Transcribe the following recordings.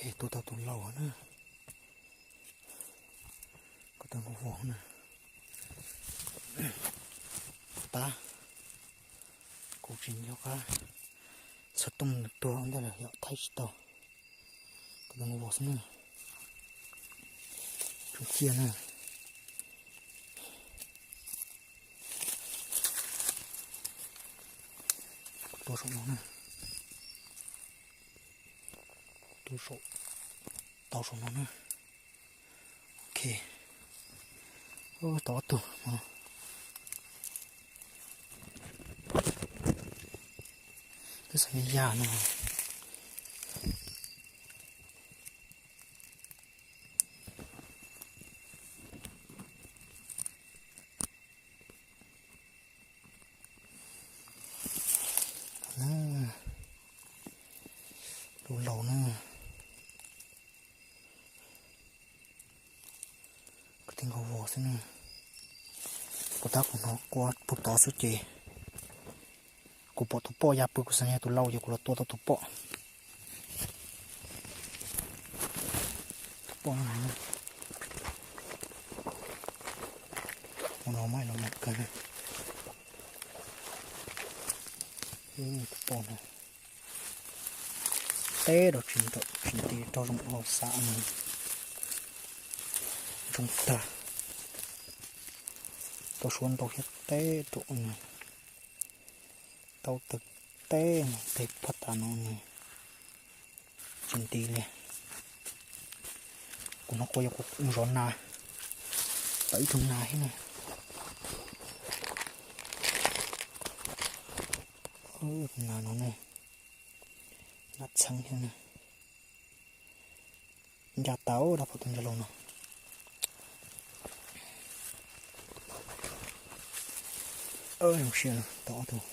Es tua tau tus laus na. Kuv tus nkaus vos na. Tab, kuv tsis nco qab txog tooj nws tuag ua ntej lawm yom, thaij tsis tau. Kuv tus nkaus vos xwb na. Tsoom ciaj na. Tua saum no na. Tua saum, tau saum no na. Ok. Tau ob tug no. Twb xav yaj no. Lub laus na. Kuv tus nkaus vos xwb na. Kuv tab kuv hnov qua puag tod xwb ces kuv pom tus poj ya pw, kuv xav yog tus laus ces kuv los tua tau tus poj. Tus poj no, mus no mas los mus kawg. Tus poj no teb rau tsis nraum tsis nti rau zoo hauv xav no. Zoo tag. Tau suav ntau thiab teb rau no. Tau tawg teb no, teg phab tas no nws tsis nti li. Kuv hnov qua yog kuv zov nas, tawm ib tug nas thiab na. Nas no ne, nas txheeb thiab na. Ncaj tas dab phom tus ntsa laus no. Zoo siab tau ob tug.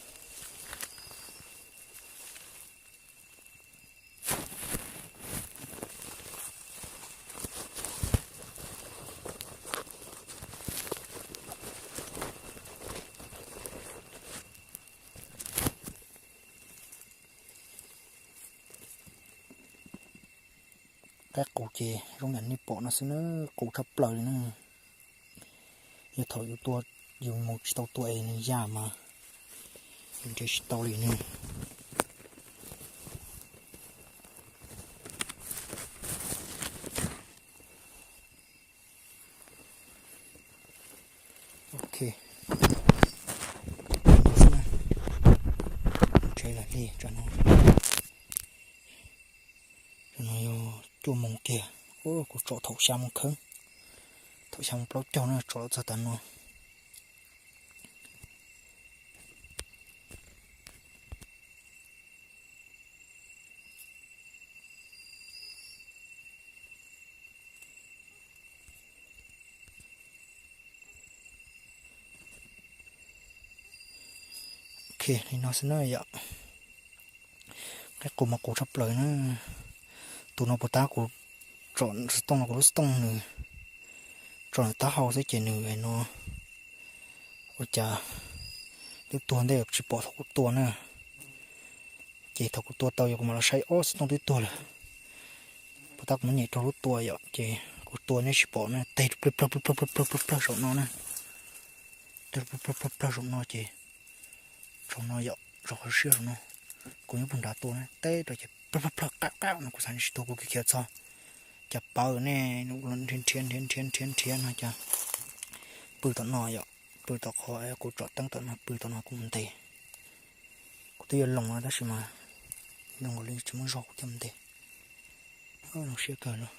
Qaib qus ces zoo yam nej pom no xwb na, qus tshaj plaws li na. Yog thaum yus tua, yus mus tsis tau tua es nws ya mas yus nrhiav tsis tau li ne. Ok, tsev lawm li, tsam no, tsam no yog cuaj moos kiag. Kuv tsom thaum xya moos kheev, thaum xya moos plaub caug na tsom los txog tav no. Ok, li no xwb na yom. Qaib qus mas qus tshaj plaws na. Tus no puas tab kuv tsom xov tooj no kuv lub xov tooj nws tsom nws taub hau xwb ces nws no ua cas twb tuag ntej tsis pom thaum kuv tua na. Ces thaum kuv tua tau yog kuv mam los saib ob xov tooj twb tuag lawm. Puas tab kuv muab nyem raug lub tua yom, ces kuv tua neb tsis pom na, teg plag plag plag plag plag plag plag saum no na. Teg plag plag plag plag saum no ces saum no yom, saum qhov siab saum no. Kuv nyob puag nrad tua na, teb rau ces plag plag plag qab qab no kuv xav tsis tuag kuv khiav khiav txog. Cas pawv ne, nrhiav nrhiav nrhiav nrhiav nrhiav no cas pw tom no yom, pw tom qhov kuv tsom teeb tom no, pw tom no kuv mus ntes. Kuv twb yuav loos no tab sis mas loos li tsis muaj zog kuv thiaj mus ntes. Zoo siab kawg los.